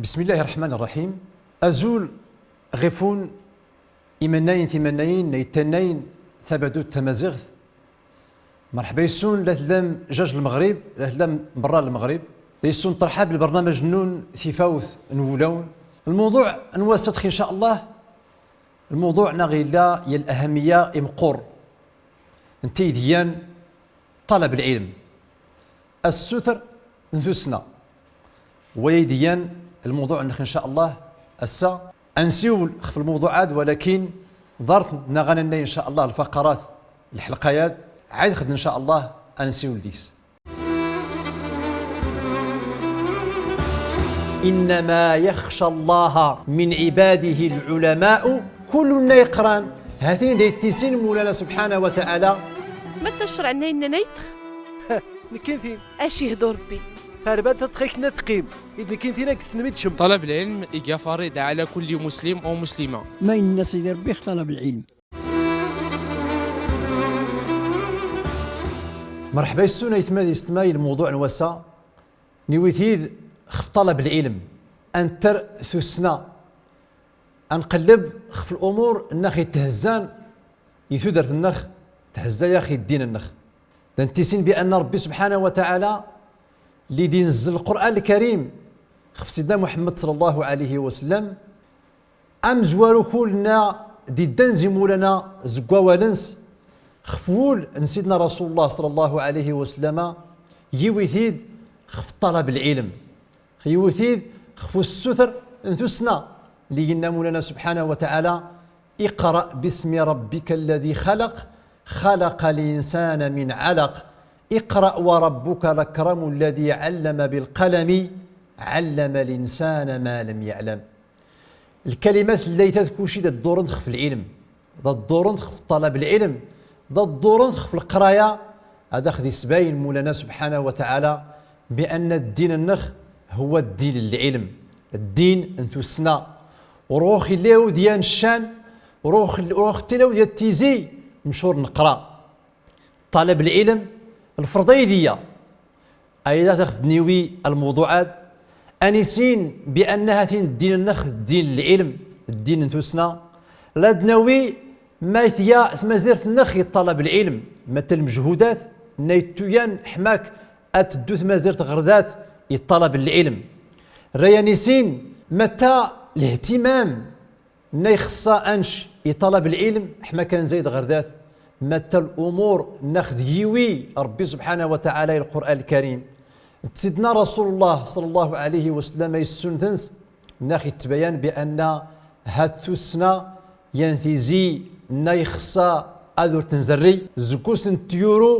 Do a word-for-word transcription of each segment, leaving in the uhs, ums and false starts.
بسم الله الرحمن الرحيم. Azul ɣef-wen imannayen timannayin n yittannayen tabadut tamaziɣt. Merḥba yes-wen, la tellam jaj Lmeɣrib, la tellam berra Lmeɣrib. Yes-wen terḥab lbernamaj-nnun Tifawt n Wulawen. Lmewḍuɛ n wass-a, in ca Allah, lmewḍuɛ-nneɣ illa ya l'ahamiyya imeqqur. Netta i d-igan ṭalab lɛilm. Assuter n tussna. Wa i d-igan lmewḍuɛ-nneɣ, in ca Allah, ass-a. A nsiwel ɣef lmewḍuɛ-ad, walakin ḍart-nneɣ a nannay, in ca Allah, lfaqarat, lḥelqa-yad, ɛad xed, in ca Allah, a nsiwel deg-s. إنما يخشى الله من عباده العلماء. Kullu nna iqran, ha-t-in da ittisin Mawlana subḥanahu wa taɛala. Matta ccreɛ-nna inna-n a itx? Nekkenti. Acu ihdur Rebbi? Talbat ad txak nna tqim, id nekkenti nna gessnem i tcem. طلب العلم iga فريضة على كل مسلم ومسلمة. Ma inna Sidi Rebbi ɣ ṭalab lɛilm. Merḥba yes-wen aytma d yessetma i lmewḍuɛ n wass-a, niwi-t-id ɣef ṭalab lɛilm, a netter tussna, a nqelleb ɣef lumur-nneɣ itthezzan i tudert-nneɣ, thezza-yaɣ i ddin-nneɣ. Da nettissin bi anna Rebbi subḥanahu wa taɛala lli d-inezzel Lqur'an Lkarim ɣef Sidna Muḥemmed ṣalla Llahu ɛalayhi wa sallam, amezwaru kul nna d-iddan zi Mawlana zeg wawal-ns, ɣef wul n Sidna Rasulullah ṣalla Llahu ɛalayhi wa sallama, yiwi-t-id ɣef ṭalab lɛilm, yiwi-t-id ɣef ussuter n tussna, lli inna Mawlana subḥanahu wa taɛala: اقرأ باسم ربك الذي خلق، خلق الإنسان من علق، اقرأ وربك الأكرم الذي علم بالقلم، علم الإنسان ما لم يعلم. Lkalimat llayt-ad kulci da ddurent ɣef lɛilm, da ddurent ɣef ṭalab lɛilm, da ddurent ɣef lqraya. Ad aɣ-d-isbayen Mawlana subḥanahu wa taɛala bi anna ddin-nneɣ huwa ddin n lɛilm, ddin n tussna. Ur ɣur-ɣ illa awd yan ccan, ur ɣur-ɣ, ur ɣur-ɣ illa awd yan tizi mec ur neqra. Ṭalab lɛilm, lferḍ ayd iya. Ayda taɣ-t niwi lmewḍuɛ-ad, a nissin bi anna ha-t-in ddin-nneɣ ddin n lɛilm, ddin n tussna. La d-nawi ma tga tmazirt-nneɣ i ṭalab lɛilm, matta lmejhudat nna ittu yan ḥma-k ad teddu tmazirt ɣer dat i ṭalab lɛilm. Rray a nissin matta lihtimam nna ixeṣṣa anc i ṭalab lɛilm, ḥma-k ad nzayd ɣer dat, matta lumur nna aɣ-d-yiwi Rebbi subḥanahu wa taɛala i Lqur'an Lkarim, d Sidna Rasulullah ṣalla Llahu ɛalayhi wa sallam i ssunnat-ns, nna aɣ-ittbayan bi anna ha-t tussna yan tizi nna ixeṣṣa ad ur tt-nzerri, zeg us n tiyuru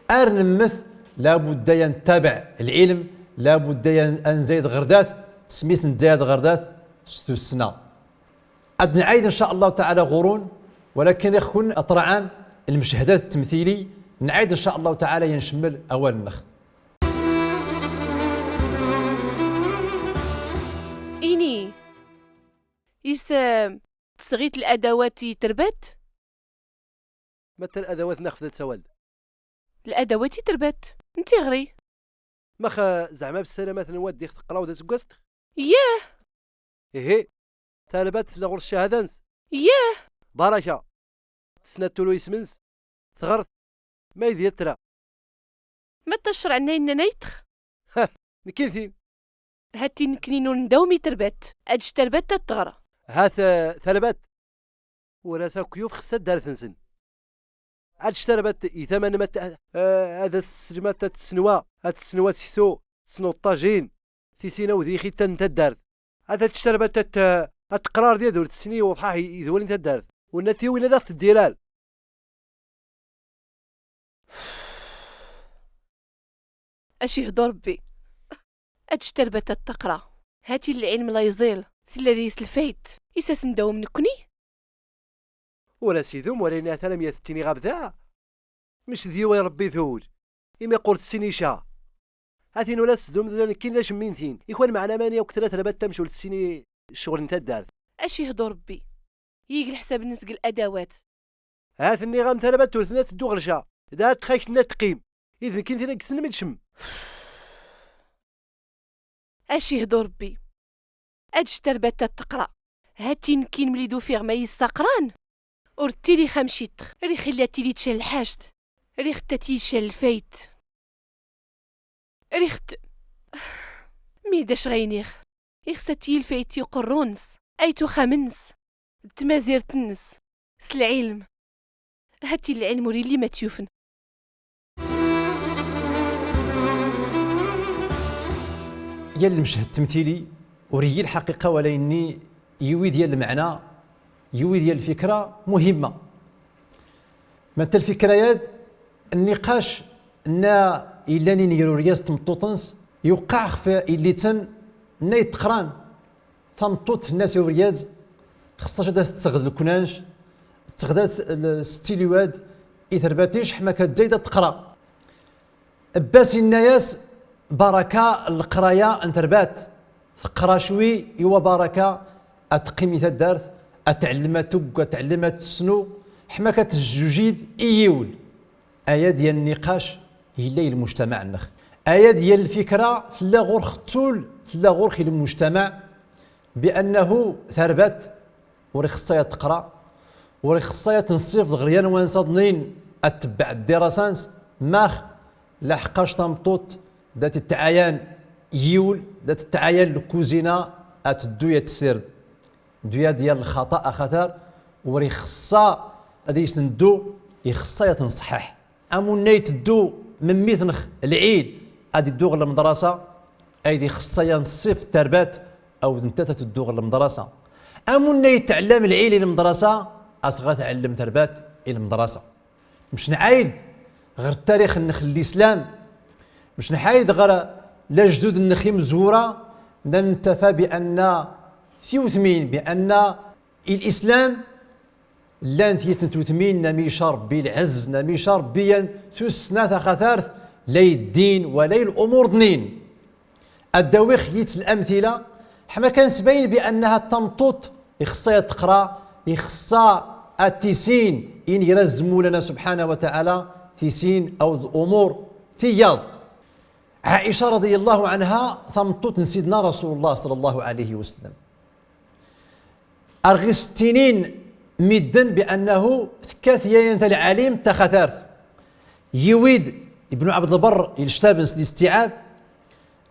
ar nemmet, labudda yan nettabeɛ lɛilm, labudda yan ad nzayd ɣer dat, smis nettabeɛ ɣer dat s tussna. Ad nɛayd, in ca Llahu taɛala, ɣur-wen, walakin ixkun aṭraɛan lmecehdat ttemtili, nɛayd, in ca Llahu taɛala, yan ncemmel awal-nneɣ. Ini, is, eh, tesɣit ladawat i terbat? Matta ladawat nna xef da tessawaled? Ladawat i terbat n tiɣri. Max, zeɛma bessalamat n waddi-x teqqraw d aseggas-x? Yah. Ihi, talbat tella ɣur-s cahada-ns? Yah. Baraka. Tessna ad tulu isem-ns, teɣr-t, ma ayd yatra. Matta ccreɛ-nna inna-n a itx? Ha, nekkenti. Ha-t-in nekkni ur ndawem i terbat. Ad tečč terbat ad teɣr. Ha-t, eh, talbat. Ur-as akk yufeɣ s taddart-nsen. Ad tečč terbat i tama n matta, eh, ad as-tessejma ad tessnwa, ad tessnwa seksu, tessnwa ṭṭajin, tisin awd ixittan n taddart. Ad tečč terbat ad, ad teqrar di ad ur tessni uḍḥaḥ i, idwel n taddart. Ur nna tiwin ad aɣ-teddi lal. Acu ihdur Rebbi? Ad tečč terbat ad teqra. Ha-t-in lɛilm la iẓil, tella deg-s lfayt, is as-ndawem nekkni? Ur as-idum wala ini ata lam yat ttini ɣab da. Mec d yiwen Rebbi tul. Imi qur tessini ca. Ha-t-in ur as-tdum d la nekkin la cemmin tin. Ikwan meɛna mani akk tella talbat tamc ur tessini ccɣel n taddart. Acu ihdur Rebbi? Yig lḥsab-nnes g ladawat. Ha-t nniɣ-am talbat ur tenna teddu ɣer ca. Da txak tenna teqqim. Id nekkin tin ad yessnen mi d-tcem. Acu ihdur Rebbi? Ad tejj tarbat ad teqra. Hati nekkin mli d-ufiɣ ma yis aqran, ur ttiliɣ amcittex, rix illa tili tcall lḥact, rix tta tili tcall lfayt. Rix t-, mi d acu ɣa iniɣ? Ixṣṣa ad tili lfayt i uqerru-ns, ayt uxxam-ns, d tmazirt-ns, s lɛilm. Hati lɛilm ur illi ma t-yufn. Yal lmeched ttemtili, ur illi lḥaqiqa wala inni, yuwi-d yal lmeɛna, yuwi-d yal lfikra muhimma. Ma nta lfikra-yad, nniqac nna illan inger uryaz d tmeṭṭuṭ-ns, yuqeɛ xef illi-tsen nna itteqran. Tameṭṭuṭ tenna-as i uryaz, xeṣṣa-c ad as-tesɣed leknanc, tesɣed-as l-, s tiliwad i terbat-ic, ḥma akka tzayd ad teqra. Bba-s inna-yas, baraka leqraya n terbat. Teqra cwi, iwa baraka, ad teqqim i taddart, ad tɛellem ad tegg, ad tɛellem ad tessnu, ḥma akka tejjujid i yiwel. Aya d yal nniqac yella i lmujtamaɛ-nnex. Aya d yal lfikra tella ɣur-x tul, tella ɣur-x i lmujtamaɛ, bi annahu tarbat ur ixeṣṣa ad teqra, ur ixeṣṣa ad tenṣifḍ ɣer yan wansaḍnin ad tebbeɛ ddirasa-ns, max? Laḥeqqac tameṭṭuṭ da tettɛayan yiwel, da tettɛayan lkuzina, ad teddu ad tessird. Duya d yal lxaṭa axatar ur ixeṣṣa ad is-neddu, ixeṣṣa ad t-nṣeḥḥaḥ. Amunna iteddu memmi-tnex lɛil ad iddu ɣer lmedrasa, ayd ixeṣṣa ad nṣif tarbat awd nettat ad teddu ɣer lmedrasa. Amunna itɛellam lɛil i lmedrasa, asɣa tɛellem tarbat i lmedrasa. Mec nɛayd ɣer ttarix-nnex n lislam, mec nɛayd ɣer lajdud-nnex imezwura, nna nentafa bi anna tiwtmin, bi anna lislam llant yis n twtmin nna mica Ṛebbi lɛezz, nna mica Ṛebbi yan tussna taxatart, lay ddin wa lay lumur-nnin. Ad d-awiɣ yits lamtila, ḥma kan sbayn bi annaha tameṭṭuṭ ixeṣṣa ad teqra, ixeṣṣa ad tissin i nger-as d Mulana subḥanahu wa taɛala, tissin awd umur tiyaḍ. Ɛaica raḍiya Llahu ɛanha, tameṭṭuṭ n Sidna Rasul Llah ṣalla Llahu ɛalayhi wa sallam. Ar ɣ-is ttinin midden bi annahu tekkat ya yenta lɛalimt taxatart. Yiwi-d Ibnu Ɛebd Lberr i lctab-ns Listiɛab,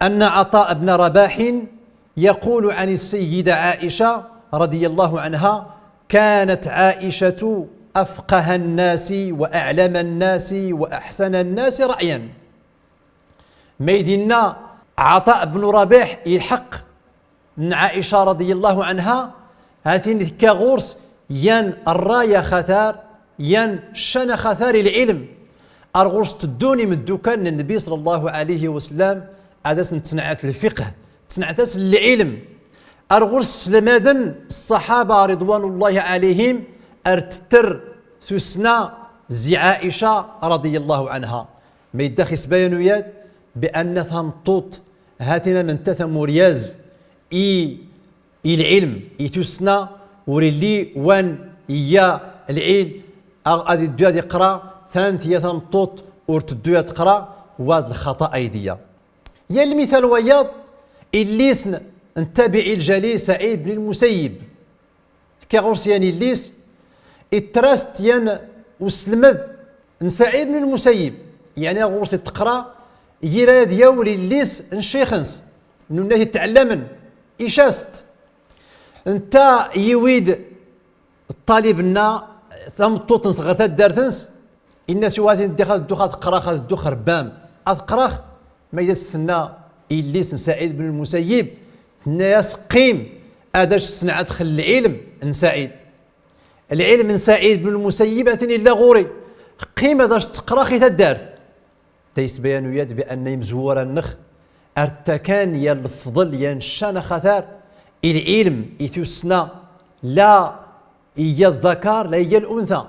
أن عطاء بن رباح يقول عن السيدة عائشة رضي الله عنها: كانت عائشة أفقه الناس وأعلم الناس وأحسن الناس رأيا. Mayd inna Ɛaṭa bnu Ṛabiḥ i lḥeqq n Ɛica raḍiya Llahu ɛanha, ha-t-in tekka ɣur-s yan ṛṛay axatar, yan ccan axatar i lɛilm. Ar ɣur-s teddun imeddukkal n Nnbi ṣalla Llahu ɛalayhi wa sallam, ad asen-ttenɛat lfiqh, ttenɛat-asen lɛilm. Ar ɣur-s sselmaden ṣṣaḥaba ridwanullahi ɛalayhim, ar tetter tussna zi Ɛica raḍiya Llahu ɛanha. Mayd dax isbayan uya-d bi anna tameṭṭut ha-t-in am netta tamuryaz i, i lɛilm, i tussna, ur illi wan iyya lɛil, a-, ad iddu ad iqra, tant ya tameṭṭut ur teddu ad teqra, wa d lxaṭa ayd iyya. Yan lmital wayaḍ, illi-s n ttabiɛi ljalil Saɛid bn Lmusayyib. Tekka ɣur-s yan illi-s, ittra-s-t yan uselmed n Saɛid bn Lmusayyib, yeɛni ɣur-s itteqra, yir ad yawel illi-s n ccix-ns, n unna itɛellamen, ica-s-t. Nta yiwi-d ṭṭalib-nna, tameṭṭut-ns ɣer taddart-ns, inna-s i wa-t-in ddiɣ ad dduɣ ad qqraɣ, ad dduɣ ɣer bba-m. Ad qqraɣ, mayd as-tenna illi-s n Saɛid bn Lmusayyib, tenna-yas: qqim, ad ac-ssenɛatx lɛilm n Saɛid. Lɛilm n Saɛid bn Lmusayyib ha-t-in illa ɣur-i. Qqim ad ac-t-qqraɣ i taddart. Da isbayan uya-d bi anna imezwura-nnex ar ttakan yan lefḍel, yan ccan axatar i lɛilm, i tussna, la iyya ḍḍakar, la iyya luntha,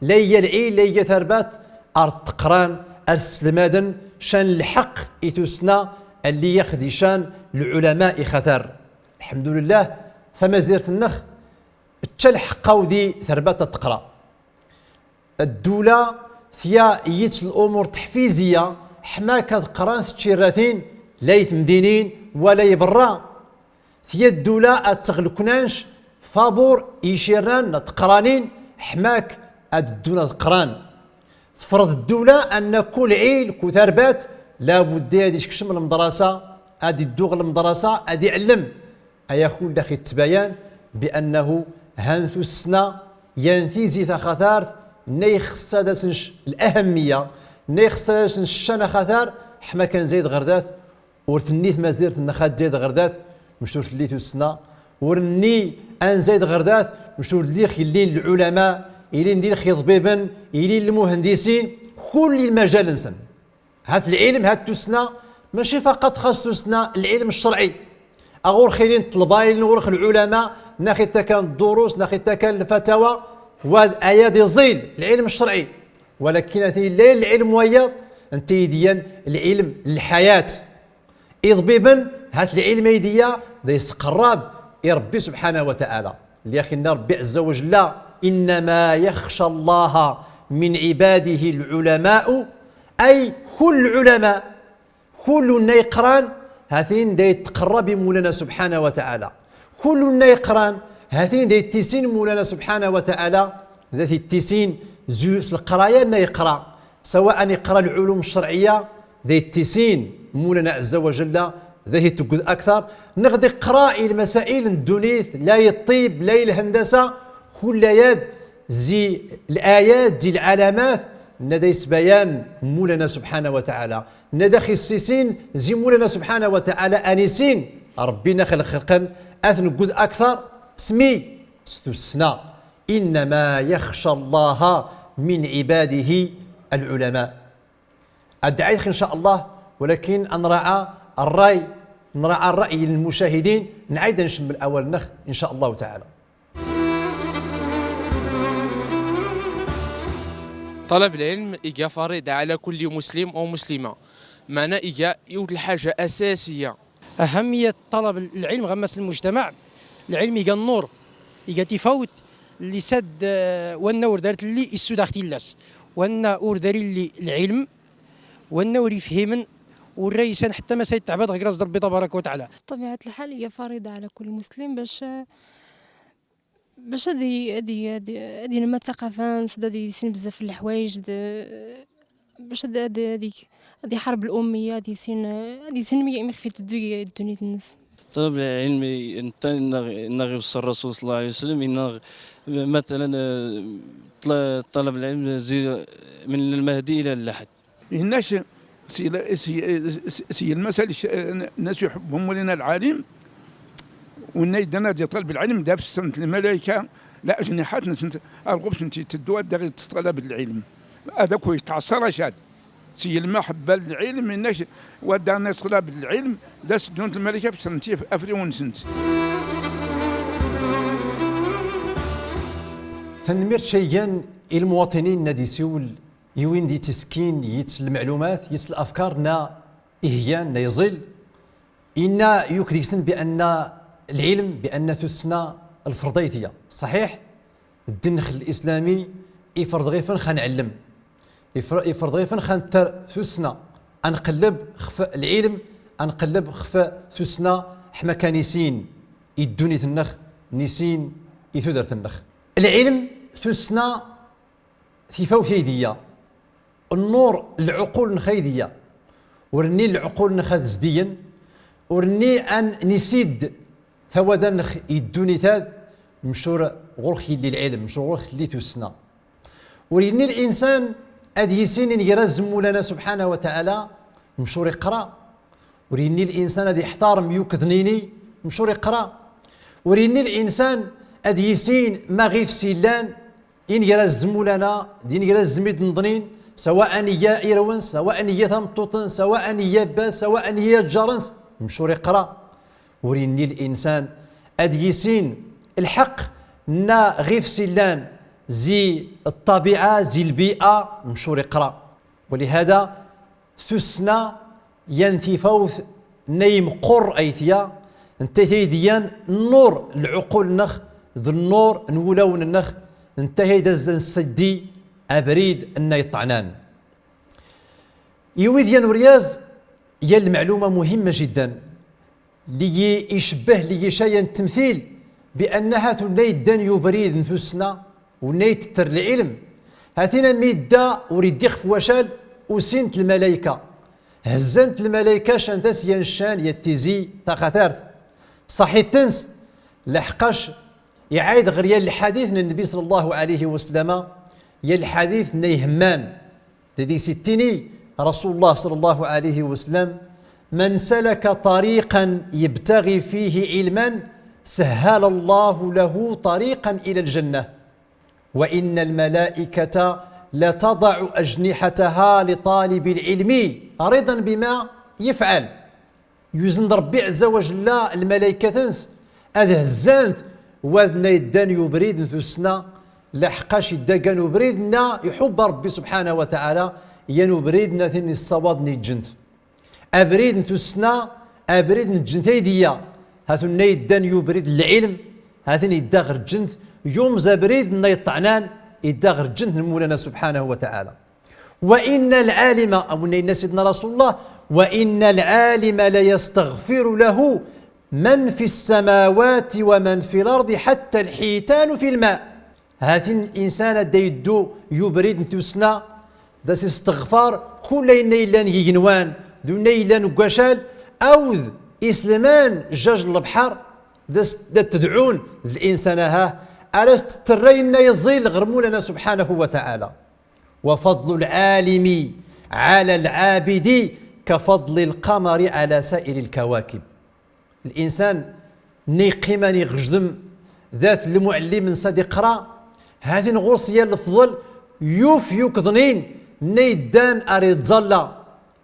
la iyya lɛil, la iyya tarbat, ar ṭṭeqran, ar sselmaden ccan lḥeqq i tussna, alli ax-d-ican lɛulama ixatar. Lḥemdulillah, tamazirt-nnex tecca lḥeqq-aw di tarbat ad teqra. Ddula tya yits lumur teḥfiziya, ḥma akka ad qqrant tcirratin, la i temdinin wa la i berra. Tya ddula ad tɣlknanc fabur icirran n tqranin, ḥma-k ad ddun ad qran. Tfrḍ ddula anna kull ɛil, kull tarbat, labudda ad ickcem lmdrasa, ad iddu ɣ lmdrasa, ad iɛllem. Aya kull daxi ittbayan bi annahu han tussna, yan tizi taxatart, nna ixṣṣa ad as-nec lahammiya, nna ixṣṣa ad as-nec ccan axatar, ḥma kan zayd ɣer dat, ur tenni tmazirt nna xad zayd ɣer dat, mec ur telli tussna, ur nenni ad nzayd ɣer dat, mec ur lliɣ ilin lɛulama, ilin din xiḍbiben, ilin lmuhendisin, kull lmajal-nsen. Hat lɛilm, hat tussna, maci faqat xas tussna, lɛilm ccerɛi. Aɣur-x ilin ṭṭelba, ilin ɣur-x lɛulama, nax ittakan ddurus, nax ittakan lfatawa, wad aya d iẓil, lɛilm ccerɛi. Walakin ati illa lɛilm wayeḍ, nta i d-iyan lɛilm lḥayat. Iḍbiben, hat lɛilm ay d-iya, da isqerrab i Ṛebbi subḥanahu wa taɛala. Lliɣ inna Ṛebbi ɛezza wa jalla: إنما يخشى الله من عباده العلماء. Ay kull lɛulama, kull nna iqran, hat-in da itqerrab i Mulana subḥanahu wa taɛala. Kull nna iqran, hat-in da ittisin Mulana subḥanahu wa taɛala, da t-ittisin zu s lqraya nna iqra. Sawa iqra lɛulum ccerɛiya, da ittisin Mulana ɛezza wa jalla, da t-itegged aktar, neɣ da iqra i lmasail n ddunit, la i ṭṭib, la i lhandasa, kull ayad zi layat, zi lɛalamat, nna da isbayan Mulana subḥanahu wa taɛala, nna da ixṣṣisin zi Mulana subḥanahu wa taɛala, a nisin Ṛebbi nax lxelqen, a t-negged aktar, s mi? S tussna. إنما يخشى الله من عباده العلماء. Ad ɛaydex in ca Allah, walakin ad nraɛa ṛṛay, nraɛa ṛṛay n lmucahidin, nɛayd ad ncemmel awal-nnex in ca Allahu taɛala. طلب العلم iga فريضة على كل مسلم ومسلمة. Meɛna iga yiwet lḥaja أساسية. أهمية طلب العلم ɣ ammas n lmujtamaɛ. Lɛilm iga nnur, iga tifawt lli sad, eh, wanna ur dari tlli issu dax tillas. Wanna ur dari lli lɛilm, wanna ur ifhimen, ur ra isan ḥetta ma sa itɛbad ɣ gras d Ṛebbi tabaraka wa taɛala. بطبيعة الحال هي فريضة على كل مسلم باش، باش هادي، هادي، هادي، هادي نما الثقافة، نسد هادي يسين بزاف لحوايج، د-، باش هادي، هادي، هادي، هادي حرب الأمية، هادي يسين، هادي يسين مي-، ميخفي تدوي الدنيا الناس. طلب العلم، انت انغ-، انغ يوصل الرسول صلى الله عليه وسلم، انغ مثلًا، آه، طل-، طلب العلم زي من المهدي إلى اللحد. Inna-c si, si, si lmasal, c-, nna-c iḥubb umulana lɛalim, winna iddan ad iṭaleb lɛilm, da fessent lmalayka, la ajniḥat-nsent, ar ɣur-sent iteddu ad daɣ iṭṭalab lɛilm. Ad akk itɛaṣṣar acu-ad. Si lmaḥebba lɛilm, inna-c, wa daɣ nna iṭṭalab lɛilm, da teddunt lmalayka fessent afriwen-nsent. Tanmirt cayyan i lmuwaṭinin ad isiwel i win d-ittiskin yits lmeɛlumat, yits lafkar nna iheyyan, nna iẓil. Inna yuk deg-sen bi anna lɛilm, bi anna tussna lferḍ ay tya. Ṣaḥiḥ, ddin-nnex lislami iferḍ ɣif-wen xa nɛellem. Ifer-, iferḍ ɣif-wen xa netter tussna. A nqelleb xef lɛilm, a nqelleb xef tussna, ḥma kan nisin i ddunit-nnex, nisin i tudert-nnex. Lɛilm, tussna, tifawt ay d-iya. Nnur lɛuqul-nnex ay d-iya. Ur nni lɛuqul-nnex ad zdiyen, ur nni a n-, nisid tawada-nnex i ddunit-ad, mec ur ɣur-x illi lɛilm, mec ur ɣur-x illi tussna. Ur inni linsan ad yisin ingrazen n Mulana subḥanahu wa taɛala, mec ur iqqra. Ur inni linsan ad iḥtarem yukḍ nini, mec ur iqqra. Ur inni linsan ad yisin ma ɣif-s illan ingrazen n Mulana d ingrazen n wid nḍnin, sawa'a iga irwen, sawa'a iga tameṭṭuṭ-ns, sawa'a iga bba-s, sawa'a iga ǧar-ns, mec ur iqqra. Ur inni linsan ad yisin lḥeqq nna ɣif-s illan zi ṭṭabiɛa, zi lbi'a, mec ur iqqra. Walihada, tussna yan tifawt nna imqur ay tya, nta ay d-iyan nnur lɛuqul-nnex d nnur n wulawen-nnex, nta ay d-as-nseddi abrid nna iṭṭɛnan. Iwid yan uryaz, yan lmeɛluma muhimma jiddan. Lli icebbeh lli ica yan ttemtil, bi anna ha-t unna iddan i ubrid n tussna, unna itetter lɛilm, ha-t-in ammi idda ur iddiɣ f wacal, usint lmalayka. Hezzant lmalayka, cant-as yan ccan, yan tizi taxatart. Ṣaḥit-tt, laḥqac iɛayd ɣer yan lḥadit n Nnbi ṣalla Llahu ɛalayhi wa sallama, yan lḥadit n ihemman. Deg-s ittini Rasulullah ṣalla Llahu ɛalayhi wa sallam: من سلك طريقا يبتغي فيه علما سهل الله له طريقا إلى الجنة، وإن الملائكة لتضع أجنحتها لطالب العلم رضا بما يفعل. Yuzn-d Ṛebbi ɛezza wa jella lmalaykat-ns ad hezzant wa d-nna iddan i ubrid n tussna, laḥqac idda gan ubrid-nna iḥubba Ṛebbi subḥanahu wa taɛala, yan ubrid-nna a t-in-issawaḍen i lǧent. Abrid n tussna, abrid n lǧent ay d-iyya. Ha-t unna iddan i ubrid n lɛilm, ha-t-in idda ɣer lǧent, yumẓ abrid-nna iṭṭɛnan, idda ɣer lǧent n Mulana subḥanahu wa taɛala. وإن العالم, a winna inna Sidna Rasulullah, وإن العالم ليستغفر له من في السماوات ومن في الأرض حتى الحيتان في الماء. Ha-t-in insan a da iddu i ubrid n tussna, da as-isteɣfar kull ayen a illan g igenwan, d unna illan g wacal, awd iselman jjaj n lebḥer, da as-, da t-dɛun d linsan-aha, ar as-tetter ayen a iẓil ɣer Mulana subḥanahu wa taɛala. وفضل العالم على العابد كفضل القمر على سائر الكواكب. Linsan nna iqqiman iɣejdem dat lmuɛellim-ns a d-iqra, ha-t-in ɣur-s yan lefḍel yuf yukḍnin nna iddan ar ittẓalla.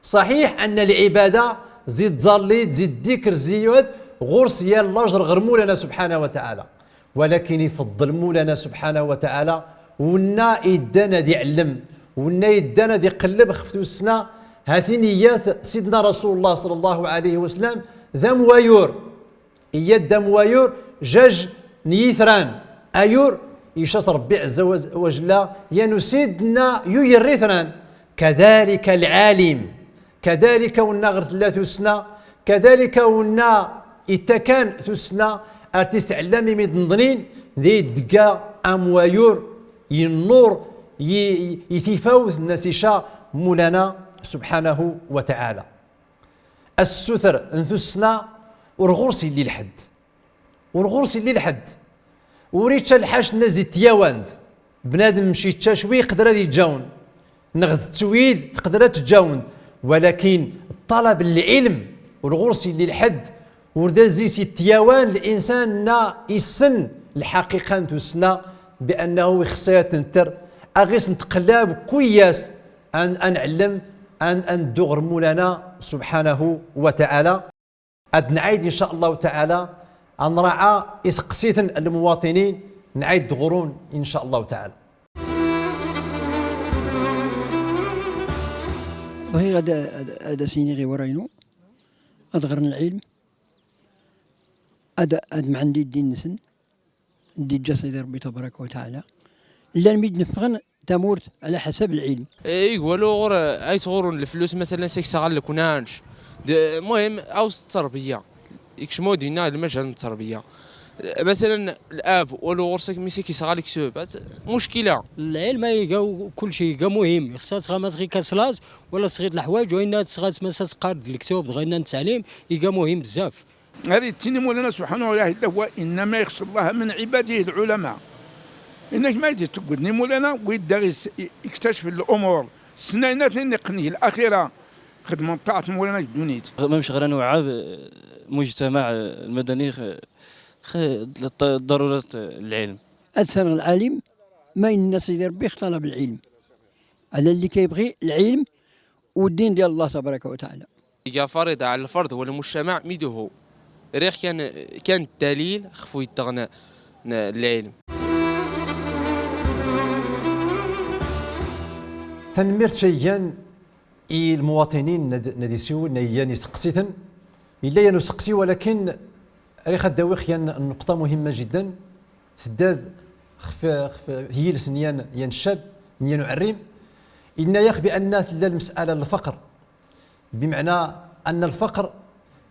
Ṣaḥiḥ anna lɛibada zi tẓallit, zi ddikr, zi yiwet, ɣur-s yan lajr ɣer Mulana subḥanahu wa taɛala. Walakin ifeḍḍel Mulana subḥanahu wa taɛala unna iddan ad iɛellem, unna iddan ad iqelleb xef tussna, ha-t-in iyya-t Sidna Rasulullah ṣalla Llahu ɛalayhi wa sallam d amwayur. Iyya-t d amwayur jjaj n yitran. Ayur, ica-t Ṛebbi ɛezza wa, wa jella yan usidna yuyir itran. كذلك العالم. Kadalika unna ɣer tella tussna, kadalika unna ittakan tussna ar tisɛellam imidneḍnin, d idegga amwayur i nnur, i, i, i tifawt nna as-ica Mulana subḥanahu wa taɛala. Assuter n tussna ur ɣur-s illi lḥedd. Ur ɣur-s illi lḥedd. Ur ičča lḥac nna zi tyawant. Bnadem mec ičča cwi iqder ad iǧǧawn. Neɣ d ttwid teqder ad tǧǧawn. Walakin ṭṭalab n lɛilm ur ɣur-s illi lḥedd. Ur d azzis ityawan linsan nna issen lḥaqiqa n tussna, bi annahu ixṣa ad t-netter, aɣ-is netqellab kull ass ad, ad nɛellem, ad, ad neddu ɣer Mulana subḥanahu wa taɛala. Ad nɛayd, in ca Llahu taɛala, ad nraɛa iseqsiten n lmuwaṭinin, nɛayd-d ɣur-wen, in ca Llahu taɛala. Bɣiɣ ad, ad, ad as-iniɣ i warraw-inu ad ɣren lɛilm, ad, ad mɛanden ddin-nsen, d-iǧǧa Sidi Ṛebbi tabaraka wa taɛala. Llan mi d-neffɣen tamurt ɛla ḥasab lɛilm. Ig walu ɣur-, ayt ɣur-wen leflus, masalan, s-ak-sɣal leknanc. D-, muhim, awes ttṛebya. Ikcem-aw dinna lmajal n ttṛebya. Masalan, lab, walu ɣur-s mi s-ak-isɣa lektub. At-, muckila. Lɛilm iga kulci, iga muhim. Ixṣ-as ɣa ma sɣi-k aslaẓ, wala sɣi-t leḥwayeǧ, wa inna sɣa-t ma s-as-qqar-d lektub, dɣa inna n ttɛlim, iga muhim bzaf. Ar ittini Mulana subḥanahu wa taɛala: إنما يخشى الله من عباده العلماء. Inna-k ma id-itegged ni Mulana, wid daɣ is-, i-, iktaccef lumuṛ, ssnaynaten iqqen g laxira, xedmen ṭṭaɛat Mulana g ddunit. Mamec ɣer ad newɛed, eh, mujtamaɛ, eh, lmadani, x-, x-, ḍ-, ḍ-, ḍarurat, eh, lɛilm. Ad sɛan lɛilm, ma inna Sidi Ṛebbi ixtalab lɛilm. Ɛla lli kay ibɣi lɛilm, u ddin di Allah tabaraka wa taɛala. Iga fariḍa ɛla lfard wa lmujtamaɛ mi duhu. Riɣ kan, kan ddalil xef wid daɣen n, n lɛilm. Tanemmirt ca igan i lmuwaṭinin n ad, n ad isiwlen, igan iseqsiten. Illa yan useqsi, walakin riɣ ad d-awiɣ yan nnuqṭa muhimma jiddan. Tedda-d xef, xef yiles n yan, yan ccab, n yan uɛerrim. Inna-yaɣ bi anna tella lmes'ala n lfaqr. Bimeɛna anna lfaqr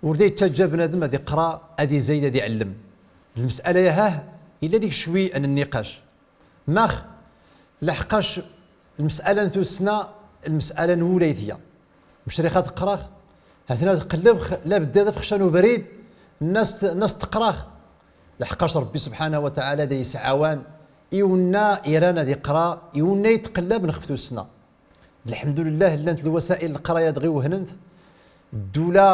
Ur da ittaǧǧa bnadem ad iqra, ad izayd, ad iɛellem. Lmes'ala-ya-ha, illa dik cwi n nniqac. Max? Laḥqac lmes'ala n tussna, lmes'ala n wulayt ya. Mec riɣ ad qqraɣ, ha-t-an ad qellebx, labedd ad fɣeɣ can ubrid, nnas, nnas teqraɣ. Laḥqac Ṛebbi subḥanahu wa taɛala da yesɛawan i wenna iran ad iqra, i wenna itqellaben xef tussna. Lḥemdulillah, llant lwasa'il n leqraya dɣi wehnent. Ddula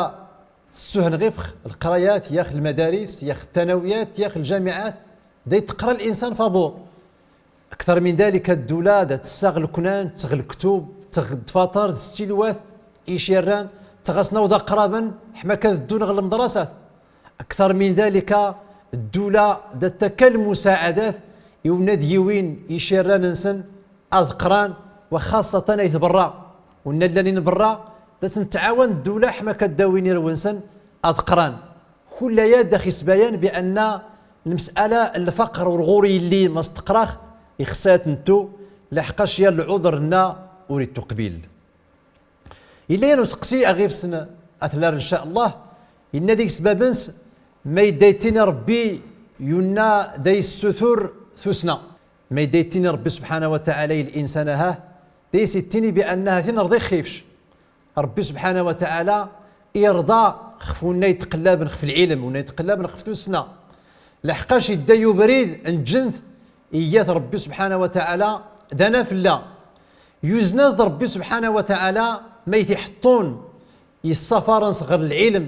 tessuhen ɣif-x leqrayat, yax lmadaris, yax ttanawiyat, yax ljamiɛat, da itqra linsan f abur. Akter min dalika, ddula da tessaɣ leknan, tseɣ lektub, tseɣ ddfater d ssilwat, ici rran, tɣas nawḍa qraben, ḥma ka d-ddun ɣer lmedrasat. Akter min dalika, ddula da takka lmusaɛadat i wenna ad yiwin ici rran-nsen, ad qran, wa xaṣṣatan ayt berra. Wenna llan in berra, da sen-tɛawan ddula ḥma ka d-dawin irwen-nsen, ad qran. Kull aya da aɣ-isbayan bi anna lmes'ala n lfaqr ur ɣur-i illi ma s-teqrax, ixṣṣa ad t-nettu, laḥqac ya lɛuḍr-nna ur ittuqbil. Illa yan useqsi aɣ-ifsen atlar, in ca Allah, inna dik sbab-ns, ma yedda yettini Ṛebbi, yunna da yessutur tussna. Ma yedda yettini Ṛebbi subḥanahu wa taɛala i linsan-aha, da as-yettini bi anna ha-t-in rḍiɣ xif-c. Ṛebbi subḥanahu wa taɛala irḍa xef wenna itqellaben xef lɛilm, wenna itqellaben xef tussna. Laḥqac idda i ubrid n lǧent, iyyat Ṛebbi subḥanahu wa taɛala d anafella. Yuzen-as-d Ṛebbi subḥanahu wa taɛala ma it-iḥeṭṭun, yessafar-ns ɣer lɛilm,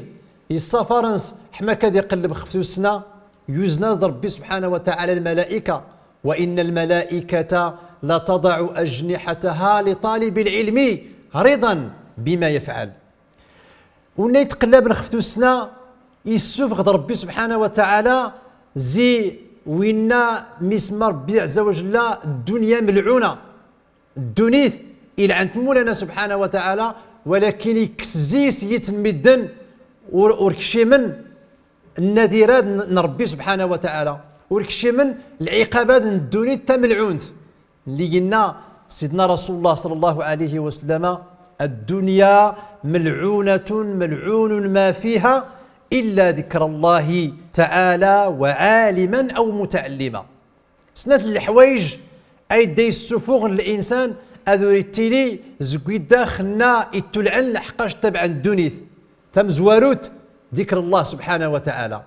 yessafar-ns ḥma ka d-iqelleb xef tussna, yuzen-as-d Ṛebbi subḥanahu wa taɛala lmalaika, wa inna lmalaikata lataḍaɛu ajniḥataha li ṭalibi lɛilmi riḍan bima yafɛal. Wenna itqellaben xef tussna, issufeɣ-d Ṛebbi subḥanahu wa taɛala zi winna mi isemma Ṛebbi ɛezza wa jella ddunya melɛuna. Ddunit, ilɛan-tt Mawlana subḥanahu wa taɛala, walakin ikkes zzis yis n medden ur, ur kcimen nnadirad n, n Ṛebbi subḥanahu wa taɛala, ur kcimen lɛiqabat n ddunit tamelɛunt. Lli yenna Sidna Rasulullah ṣalla Llahu ɛalayhi wa sallam: الدنيا ملعونة ملعون ما فيها إلا ذكر الله تعالى وعالما أو متعلما. Snat n leḥwayeǧ ay da yessufuɣen linsan ad ur ittili zeg widdax nna ittulɛen laḥqac tabɛen ddunit. Tamezwarut, dikr Allah subḥanahu wa taɛala.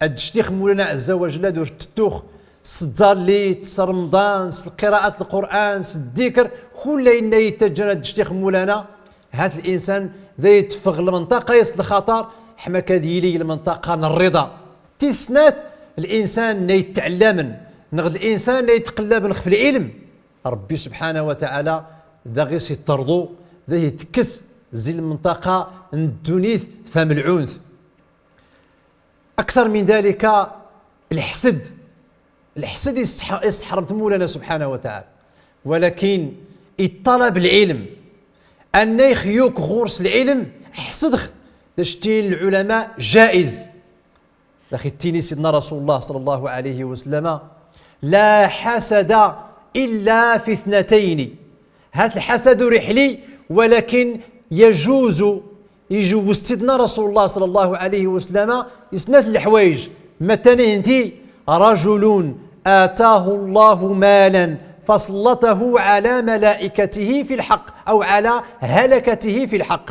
Ad d-ictix Mawlana ɛezza wa jella ad ur tettux s tẓallit, s Remḍan, s lqiraat n Lqur'an, s ddikr, kull ayen ay ittaǧǧan ad d-ictix Mawlana. Hat linsan da iteffeɣ lmenṭaqa-is n lxaṭer, ḥma ka d-yili lmenṭaqa n rriḍa. Tis snat, linsan-nni itɛellamen, neɣ linsan-nni itqellaben xef lɛilm, Ṛebbi subḥanahu wa taɛala da ɣis itterḍu, da itekkes zi lmenṭaqa n ddunit tamelɛunt. Akter min dalika, lḥesd. Lḥesd isseḥ-, isseḥrem-t Mawlana subḥanahu wa taɛala. Walakin iṭṭalab lɛilm. Anna ixyuk ɣur-s lɛilm, ḥesdx-t, da cettin lɛulama jaiz. Da aɣ-ittini Sidna Rasulullah ṣalla Llahu ɛalayhi wa sallam: لا حسد إلا في اثنتين. Hat lḥasad ur iḥli, walakin yaǧuz, ijewwez Sidna Rasulullah ṣalla Llahu ɛalayhi wa sallam i snat n leḥwayeǧ. Matanen-ti: رجل آتاه الله مالا فسلطه على ملائكته في الحق أو على هلكته في الحق.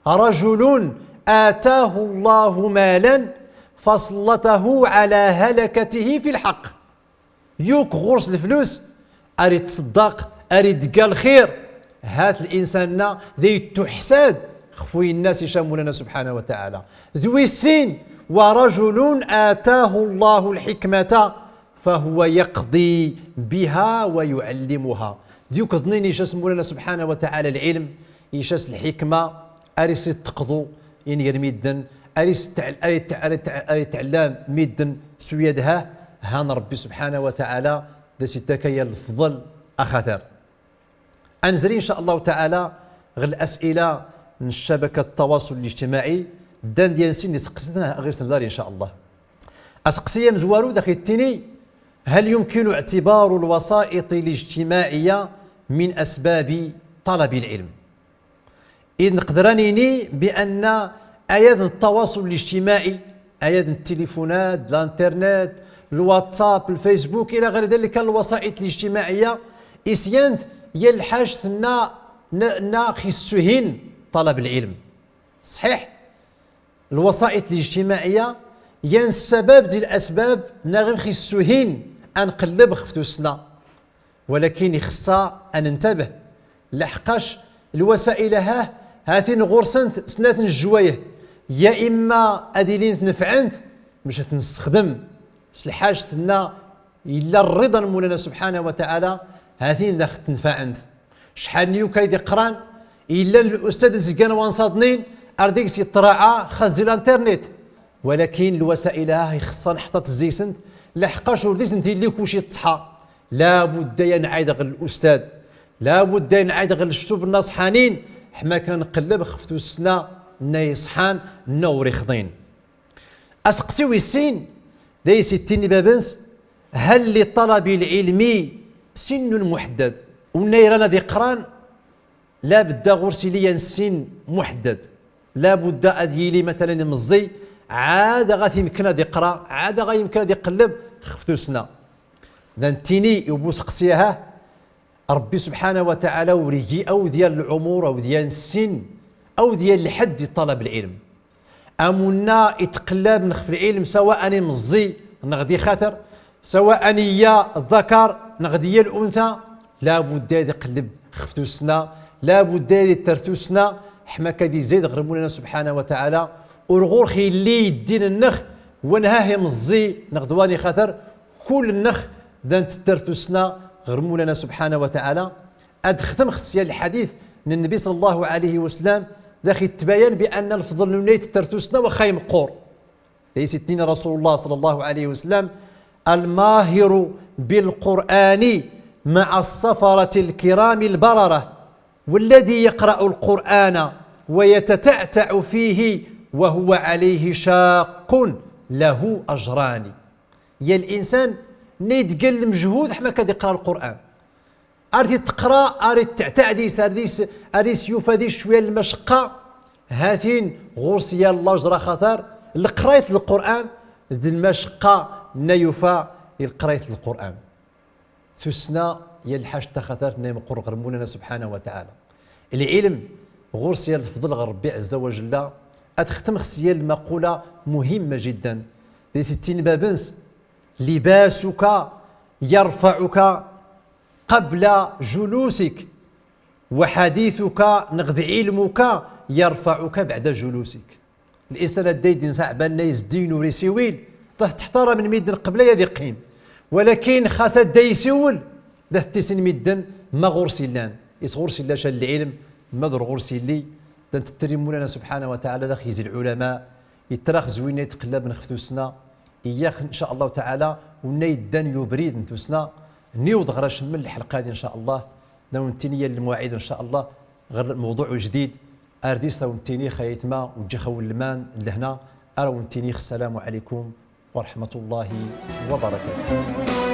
رجل آتاه الله مالا فسلطه على هلكته في الحق. Yuk ɣur-s leflus, ar ittṣeddaq, ar idegga lxir. Hat linsan-nna da ittuḥsad xef winna s-ica Mawlana subḥanahu wa taɛala. D wis sin: ورجل آتاه الله الحكمة فهو يقضي بها ويعلمها. D yukḍnin ica-s Mawlana subḥanahu wa taɛala lɛilm, ica-s lḥikma, ar is-itteqḍu inger midden, ar is-itɛ-, ar itɛ-, ar itɛ-, ar itɛellam midden s uyadha. Han Ṛebbi subḥanahu wa taɛala da as-ittakk aya lefḍel axatar. Ad nezri, in ca Llahu taɛala, ɣer las'ila n ccabakat ttawaṣul lijtimaɛi, ddan-d yan sin n iseqsiten ɣer-sen lari, in ca Llah. Aseqsi amezwaru da aɣ-ittini: هل يمكن اعتبار الوسائط الاجتماعية من أسباب طلب العلم؟ Id neqder a nini bi anna Ayad n ttawaṣul lijtimaɛi, ayad n tilifunat, d l'internet, lwatsap, lfacebook, ila ɣayri dalika n lwaṣaɛit lijtimaɛiya, isyant yan lḥaǧt nna, nna, nna ɣ issuhin ṭalab lɛilm. Ṣaḥiḥ, lwaṣaɛit lijtimaɛiya yan ssabab zi lasbab nna ɣ issuhin a nqelleb xef tussna. Walakin ixeṣṣa a nentabeh, laḥqac lwasaɛil-aha ha-t-in ɣur-sent snat n jjwayeh, ya imma ad ilint nefɛent, bac a t-nessexdem s lḥaǧt nna illa rriḍa n Mawlana subḥanahu wa taɛala, ha-t-in dax tenfɛent. Cḥal n yukay d-iqqran, illan lustat izgan wanṣaḍnin ar deg-s iṭṭraɛa xas zi l'internet. Walakin lwasaɛil-aha ixeṣṣa neḥṭaṭ zzi-sent, laḥqac ur deg-sent illi kulci iṣḥa. Labudda a nɛayd ɣer lustat, labudda a nɛayd ɣer lctub nnaṣḥanin, ḥma kan nqelleb xef tussna nna iṣḥan, nna ur ixḍin. Aseqsi wis sin, da a yi-s-ittinni bab-ns: هل لطلب العلم سن محدد؟ Unna iran ad iqqran, labudda ɣur-s illi yan ssin muḥeddad. Labudda ad yili, matalan, imeẓẓi, ɛad a ɣa t-imken ad iqra, ɛad a ɣa t-imken ad iqelleb xef tussna. Da nettini i ubuseqsi-aha, Ṛebbi subḥanahu wa taɛala ur igi awd yan lɛumur, awd yan ssin, awd yan lḥedd i ṭṭalab lɛilm. Amunna itqellaben xef lɛilm, sawaء imeẓẓi neɣ d ixater, sawaء iyya ḍakar neɣ d iyya luntha, labudda ad iqelleb xef tussna, labudda ad itter tussna, ḥma kan ad izayd ɣer Mawlana subḥanahu wa taɛala. Ur ɣur-x illi ddin-nnex, wa nha imeẓẓi neɣ d wa ixater, kull-nnex da netter tussna ɣer Mawlana subḥanahu wa taɛala. Ad xetmex s yan lḥadit n Nnbi ṣalla Llahu ɛalayhi wa sallam, dax itbayan bi anna lefḍel n unna itetter tussna waxxa imeqqur. Da a yi-s-ittinni Rasulullah ṣalla Llahu ɛalayhi wa sallam: الماهر بالقرآن مع السفرة الكرام البررة، والذي يقرأ القرآن ويتتعتع فيه وهو عليه شاق له أجران. Yan linsan nna itgall lmejhud ḥma kan ad iqra Lqur'an. Ar t-iteqra, ar itteɛtaɛ dis, ar dis, ar is-yufa dis cwiya n lmacqqa, ha-t-in ɣur-s yan lajr, axater leqrayt n Lqur'an d lmacqqa nna yufa i leqrayt n Lqur'an. Tussna ya lḥaǧt taxatart nna imeqqur ɣer Mawlana subḥanahu wa taɛala. Lɛilm ɣur-s yan lefḍel ɣer Ṛebbi ɛezza wa jella. Ad xetmex s yan lmaqula muhimma jiddan. Da a yi-s-ittinni bab-ns: لباسك يرفعك قبل جلوسك، وحديثك neɣ d علمك يرفعك بعد جلوسك. Linsan adday d-insa ɛban nna izeddiyen ur isiwil, da t-ttḥtaramn midden qbel ay ad iqqim. Walakin xas adday isiwel, da t-ttissnin midden ma ɣur-s illan. Is ɣur-s illa ca n lɛilm, ma d ur ɣur-s illi. Da nttri Mawlana subḥanahu wa taɛala dax izi lɛulama, ittraxez winna itqellabn xef tussna, iyax, in ca Llahu taɛala, unna iddan i ubrid n tussna. Niwḍ ɣer acemmel n lḥelqa-di, in ca Llah. Da wen-ttini yan lmawɛid, in ca Llah, ɣer lmewḍuɛ ujdid. Ar dis da wen-ttini xaytma, wejjix-awen lman d lehna. Ar wen-ttini: السلام عليكم ورحمة الله وبركاته.